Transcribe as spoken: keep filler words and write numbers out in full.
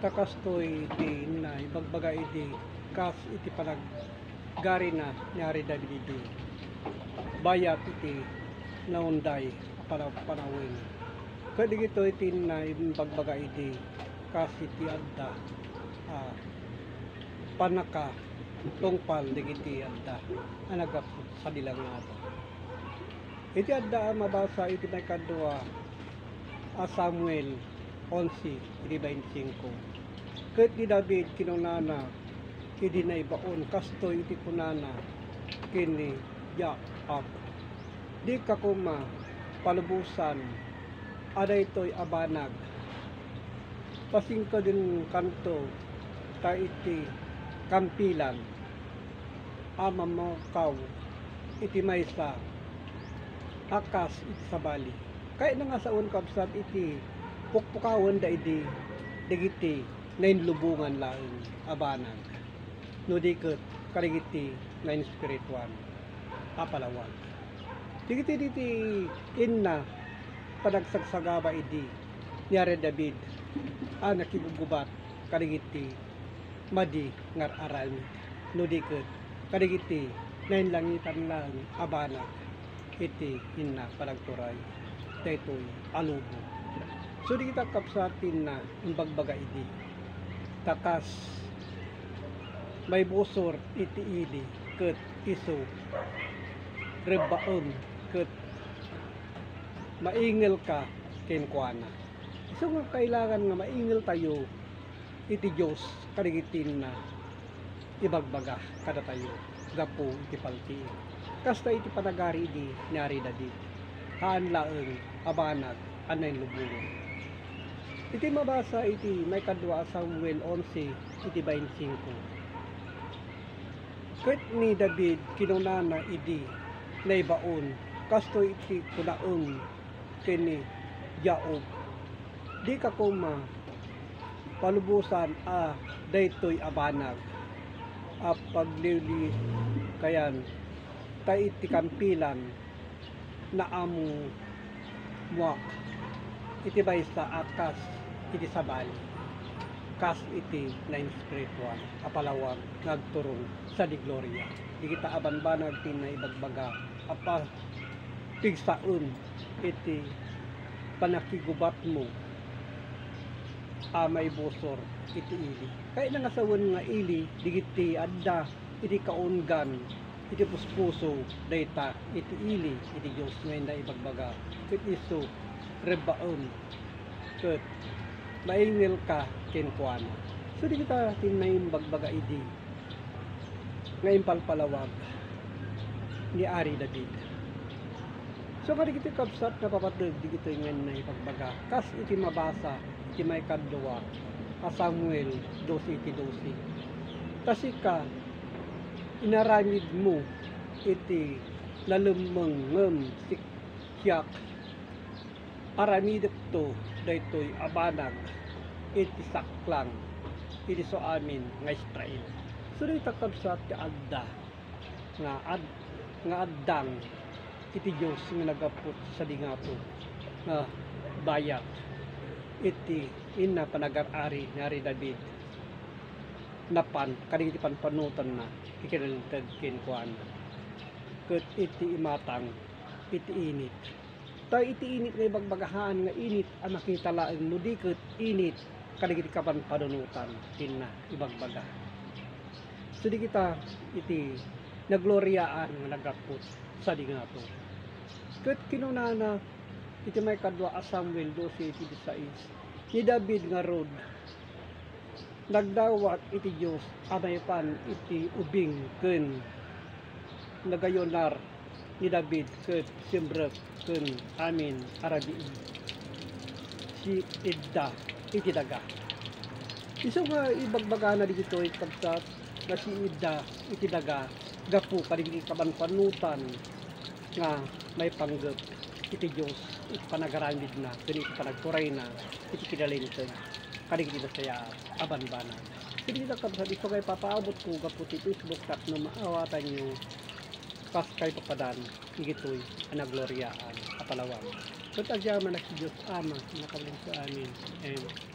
Ta kastoy ti inna ibagbaga idi kas iti panaggarina ni Ari David idi bayat iti naunday a panaw-, panawen. Ket digitoy ti inna ibagbaga idi kas iti adda a pannakatungpal dagiti adda a naggapu sadi la nga adu. Iti adda a mabasa iti maikadua a Samuel onse, iti baintsingko. Ket ni David kinunana idi naibaon kastoy iti kunana ken ni Joab, "Dika koma palubosan a daytoy a banag. Pasingkedenkanto ta iti kampilan a mammukaw iti maysa a kas iti sabali." Kayatna nga sawen, kabsat, iti pukpukawenda idi dagiti nainlubongan laeng a banag, no di ket kadagiti nainspirituan a palawag. Dagiti diti inna panagsagsagaba idi ni Ari David a nakigugubat kadagiti madi nga ar-aramid, no di ket kadagiti nainlangitan laeng a banag iti inna panagturay daytoy a lubong. So, dagita, kabsat, ti inna imbagbaga idi, ta kas maibusor iti ili ket isu rebbaem ket maingelka kenkuana. Isu nga kailangan nga maingeltayo iti Dios kadagiti inna ibagbaga kadatayo gapu iti paltiing. Kasta iti panagari idi ni Ari David, haan laeng a banag a nainlubongan. Iti mabasa iti maikadua a Samuel onse, iti baintsingko, ket ni David kinunana idi naibaon, "Kastoy iti kunaem ken ni Joab, 'Dika koma palubosan a daytoy a banag a pagliwliwkayan, ta iti kampilan, naammuak iti maysa a kas iti sabali, kas iti nainspirituan a palawag nga agturong sadi gloria.'" Dagita a banbanag ti naibagbaga a pa-, pigsaem iti pannakigubatmo a maibusor iti ili. Kayatna nga sawen nga ili dagiti adda iti kaunggan iti puspuso dayta iti ili iti Dios nga inna ibagbaga, ket isu rebbaem ket maingelka kenkuana. So, dagita ti naimbagbaga idi nga impalpalawag ni Ari David. So, kadagiti kabsat, napapateg dagitoy nga naipagbaga kas iti mabasa iti maikadua a Samuel dose iti dose. Ta sika, inaramidmo iti nalemmeng ngem sik-, siak, aramidekto daytoy a banag iti saklang iti suamin nga Israel. So, dayta, kabsat, ti adda nga ad-, nga addang iti Dios nga naggapu sadi ngato nga bayat iti inna panagar-ari ni Ari David napan kadagiti panpanunotanna iti kinalinteg kenkuana, ket iti imatang iti init. Ta iti init nga ibagbaga haan nga init a makita laeng no di ket init kadagiti kapanpanunotan ti inna ibagbaga. So, dagita iti nagloriaan nga naggapu sadi ngato. Ket kinunana iti maikadua a Samuel dose iti disais, ni David ngarud nagdawat iti Dios a maipan iti ubing ken nagayunar ni David ket simrek ken amin a rabii, siidda iti daga. Isu nga ibagbagana dagitoy, kabsat, nga siidda iti daga gapu kadagiti kapanpanunotan nga maipanggep iti Dios iti panagaramidna ken iti panagturayna iti kinalinteg kadagiti nasayaat a banbanag. Ket dagita, kabsat, isu nga ipapaabotko gapu ti Facebook tapno maawatanyo kas kaipapadan dagitoy a nagloriaan a palawag. Ket agyamanak ti Dios Ama a makabalin sa amin. Amen.